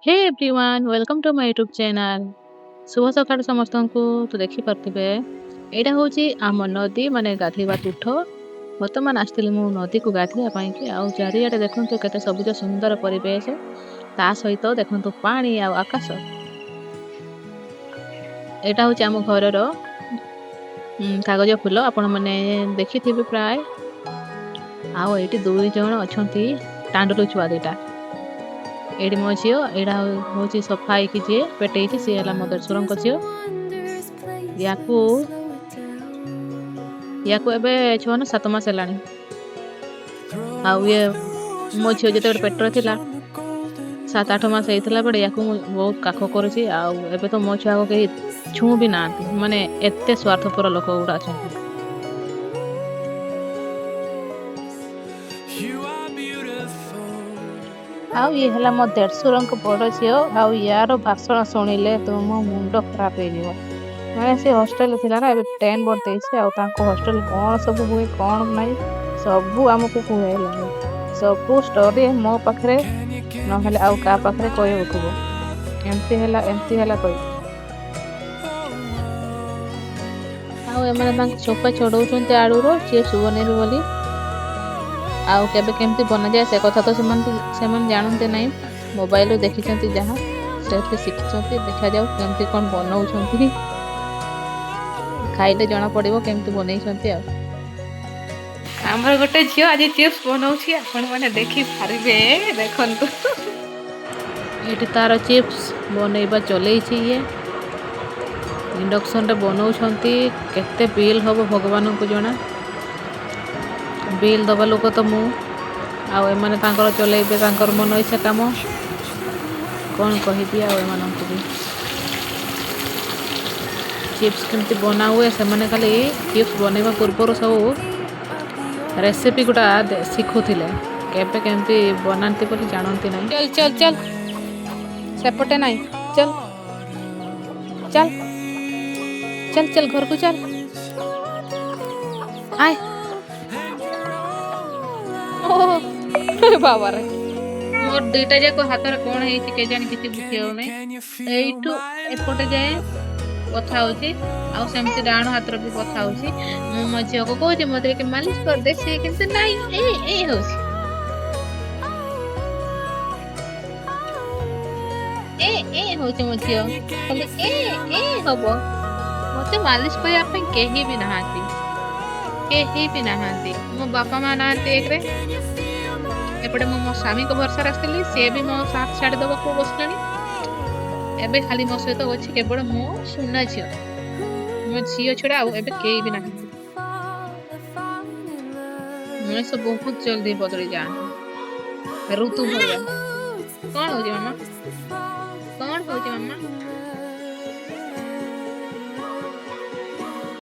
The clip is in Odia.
Hey everyone, welcome to my YouTube channel. ଶୁଭ ସକାଳ ସମସ୍ତଙ୍କୁ। ତ ଦେଖିପାରୁଥିବେ, ଏଇଟା ହେଉଛି ଆମ ନଦୀ, ମାନେ ଗାଧେଇବା ତୁଠ। ବର୍ତ୍ତମାନ ଆସିଥିଲି ମୁଁ ନଦୀକୁ ଗାଧେଇବା ପାଇଁକି। ଆଉ ଚାରିଆଡ଼େ ଦେଖନ୍ତୁ କେତେ ସବୁଜ ସୁନ୍ଦର ପରିବେଶ, ତା ସହିତ ଦେଖନ୍ତୁ ପାଣି ଆଉ ଆକାଶ। ଏଇଟା ହେଉଛି ଆମ ଘରର କାଗଜ ଫୁଲ, ଆପଣମାନେ ଦେଖିଥିବେ ପ୍ରାୟ। ଆଉ ଏଇଠି ଦୁଇ ଜଣ ଅଛନ୍ତି ଟାଣ୍ଡୁଲୁ ଛୁଆ ଦୁଇଟା। ଏଇଠି ମୋ ଝିଅ, ଏଇଟା ହେଉଛି ସଫା ହେଇକି ଯିଏ ପେଟେଇଛି ସିଏ ହେଲା ମୋ ଦେଢ଼ଶୁରଙ୍କ ଝିଅ। ୟାକୁ ୟାକୁ ଏବେ ଛଅ ନା 7 ମାସ ହେଲାଣି। ଆଉ ଇଏ ମୋ ଝିଅ ଯେତେବେଳେ ପେଟରେ ଥିଲା, 7-8 ମାସ ହେଇଥିଲା ବେଳେ, ୟାକୁ ମୁଁ ବହୁତ କାଖ କରୁଛି। ଆଉ ଏବେ ତ ମୋ ଛୁଆକୁ କେହି ଛୁଁ ବି ନାହାନ୍ତି, ମାନେ ଏତେ ସ୍ୱାର୍ଥପର ଲୋକ ଗୁଡ଼ା ଅଛନ୍ତି। You are beautiful. ଆଉ ଇଏ ହେଲା ମୋ ଦେଢ଼ଶୁରଙ୍କ ବଡ଼ ଝିଅ। ଆଉ ୟାର ଭାଷଣ ଶୁଣିଲେ ତୁମ ମୁଣ୍ଡ ଖରାପ ହେଇଯିବ। ମାନେ ସେ ହଷ୍ଟେଲରେ ଥିଲା ନା, ଏବେ 10 ବୋର୍ଡ଼ ଦେଇଛି। ଆଉ ତାଙ୍କ ହଷ୍ଟେଲ କ'ଣ ସବୁ ହୁଏ, କ'ଣ ନାହିଁ, ସବୁ ଆମକୁ କୁହେ ହେଲାଣି। ସବୁ ଷ୍ଟୋରି ମୋ ପାଖରେ Can you, can you ନହେଲେ ଆଉ କାହା feel ପାଖରେ my କହିହେଉଥିବ। ଏମିତି ହେଲା, ଏମିତି ହେଲା କହି। ଆଉ ଏମାନେ ତାଙ୍କ ଚୋପା ଛଡ଼ଉଛନ୍ତି ଆଳୁର, ଚିପ୍ସ ବନେଇବେ ବୋଲି। ଆଉ କେବେ କେମିତି ବନାଯାଏ ସେ କଥା ତ ସେମାନେ ଜାଣନ୍ତି ନାହିଁ। ମୋବାଇଲରୁ ଦେଖିଛନ୍ତି ଯାହା, ସେଥିରେ ଶିଖିଛନ୍ତି। ଦେଖାଯାଉ କେମିତି କ'ଣ ବନଉଛନ୍ତି, ଖାଇଲେ ଜଣା ପଡ଼ିବ କେମିତି ବନେଇଛନ୍ତି। ଆଉ ଆମର ଗୋଟେ ଝିଅ ଆଜି ଚିପ୍ସ ବନଉଛି, ଆପଣମାନେ ଦେଖିପାରିବେ, ଦେଖନ୍ତୁ। ଏଇଠି ତାର ଚିପ୍ସ ବନେଇବା ଚଲେଇଛି ଇଏ, ଇଣ୍ଡକ୍ସନରେ ବନଉଛନ୍ତି। କେତେ ବିଲ୍ ହବ ଭଗବାନଙ୍କୁ ଜଣା। ବିଲ୍ ଦେବା ଲୋକ ତ ମୁଁ, ଆଉ ଏମାନେ ତାଙ୍କର ଚଲେଇବେ ତାଙ୍କର ମନ ଇଚ୍ଛା କାମ। କ'ଣ କହିବି ଆଉ ଏମାନଙ୍କୁ ବି। ଚିପ୍ସ କେମିତି ବନା ହୁଏ, ସେମାନେ ଖାଲି ଚିପ୍ସ ବନେଇବା ପୂର୍ବରୁ ସବୁ ରେସିପି ଗୁଡ଼ା ଶିଖୁଥିଲେ। କେବେ କେମିତି ବନାନ୍ତି ବୋଲି ଜାଣନ୍ତି ନାହିଁ। ଚଲ ଚଲ ଚଲ, ସେପଟେ ନାହିଁ, ଚଲ ଚାଲ ଚାଲ ଚାଲ, ଘରକୁ ଚାଲ, ଆୟ। ଓ ବାବାରେ, ମୋର ଦୁଇଟା ଯାକ ହାତରେ କ'ଣ ହେଇଛି କେଜାଣି, କିଛି ବୁଝି ହଉନାହିଁ। Can you feel ଏଇଠୁ my ଏପଟେ ଯାଏ ବଥା ହଉଛି, ଆଉ ସେମିତି ଡାହାଣ ହାତରେ ବି ବଥା ହଉଛି। ମୁଁ ମୋ ଝିଅକୁ କହୁଛି, ମୋତେ ଟିକେ ମାଲିସ କରିଦେ। ସିଏ କିନ୍ତୁ ନାଇଁ, ଏଇ ଏଇ ହଉଛି, ଏ ଏ ହଉଛି। ମୋ ଝିଅ ଖାଲି ଏ ଏ ହବ। ମତେ ମାଲିସ କରିବା ପାଇଁ କେହି ବି ନାହାନ୍ତି, କେହି ବି ନାହାନ୍ତି। ମୋ ବାପା ମା ନାହାନ୍ତି ଏକରେ, ଏପଟେ ମୁଁ ମୋ ସ୍ୱାମୀଙ୍କ ଭରସାରେ ଆସିଥିଲି, ସିଏ ବି ମୋ ସାଥ ଛାଡ଼ି ଦେବାକୁ ବସିଲାଣି। ଏବେ ଖାଲି ମୋ ସହିତ ଅଛି କେବଳ ମୋ ସୁନା ଝିଅ। ମୋ ଝିଅ ଛଡ଼ା ଆଉ ଏବେ କେହି ବି ନାହାନ୍ତି। ମଣିଷ ବହୁତ ଜଲ୍ଦି ବଦଳି ଯାଆନ୍ତି, ଋତୁ ଭଳିଆ। କ'ଣ ହଉଛି ମାମା? କ'ଣ ହଉଛି ମାମା?